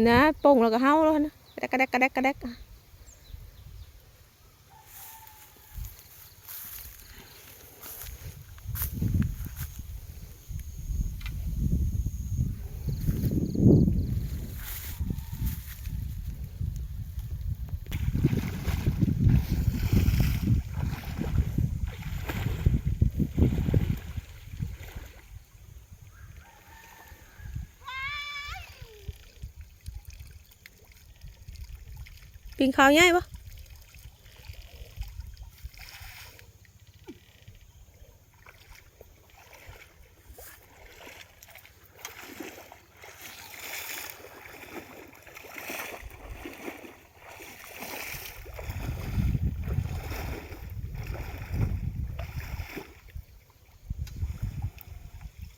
ນະ ປົ່ງແລ້ວກໍເຫົ່າແລ້ວນະ ກະແດກ ກະແດກ ກະແດກ ກະແດກ. ປີ້ງຂາວໃຫຍ່ບໍ່?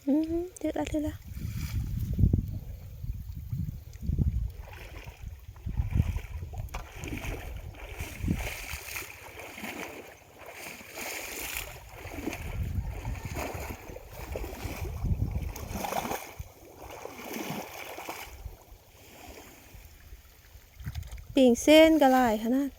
ອືມ ຖືກລະ ຖືກລະ. ປີ້ງເຊັ່ນກໍຫຼາຍຂະໜາດ.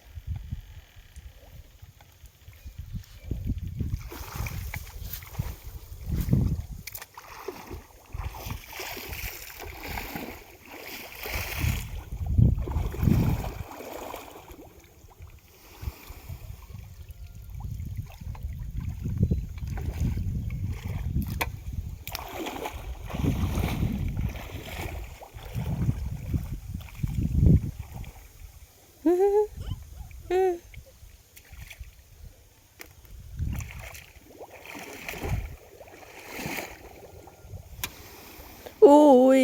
ໂອ້ຍ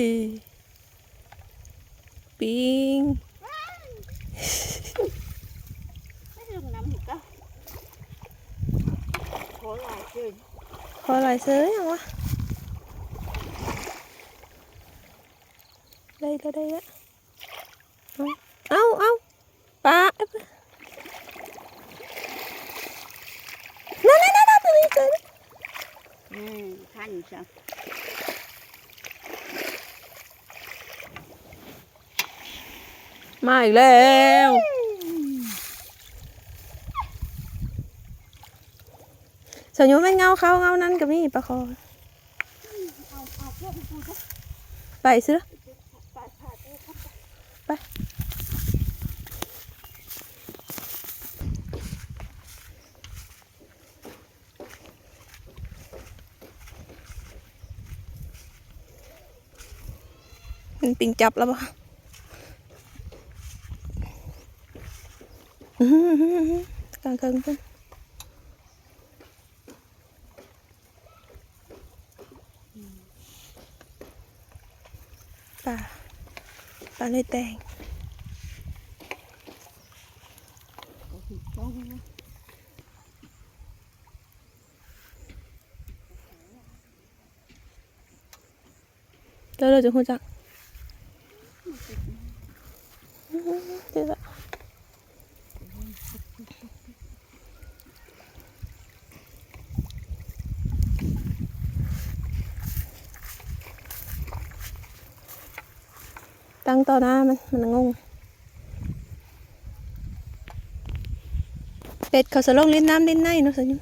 ປິງ ຂໍຫຼາຍເຊີຍ ຂໍຫຼາຍເຊີຍຫຍັງວະ? ໄດ້ແລ້ວ ໄດ້ແລ້ວ. ເອົາ ເອົາ ປາ ນັ້ນໆໆ ຕົວນີ້ ຕົວນີ້ ອືມ ຄັນຊະ ມາອີກແລ້ວ. ສາວຍຸ ແມ່ນເງົາເຂົາເງົານັ້ນກໍມີປາຄໍ. ໄປຊິ ໄປ ມັນປິງຈັບແລ້ວບໍ່? ກາງເຄິ່ງພຸ້ນ. ປາ ປາເລີຍແຕງ. ເຈົ້າເລີຍຈະຮູ້ຈັກ ເຈົ້າລະ ຕັ້ງຕໍ່ໜ້າມັນ ມັນງົງ. ເປັດເຂົາສະລົງຫຼິ້ນນ້ຳຫຼິ້ນໃນເນາະ ສະຫຍຸ.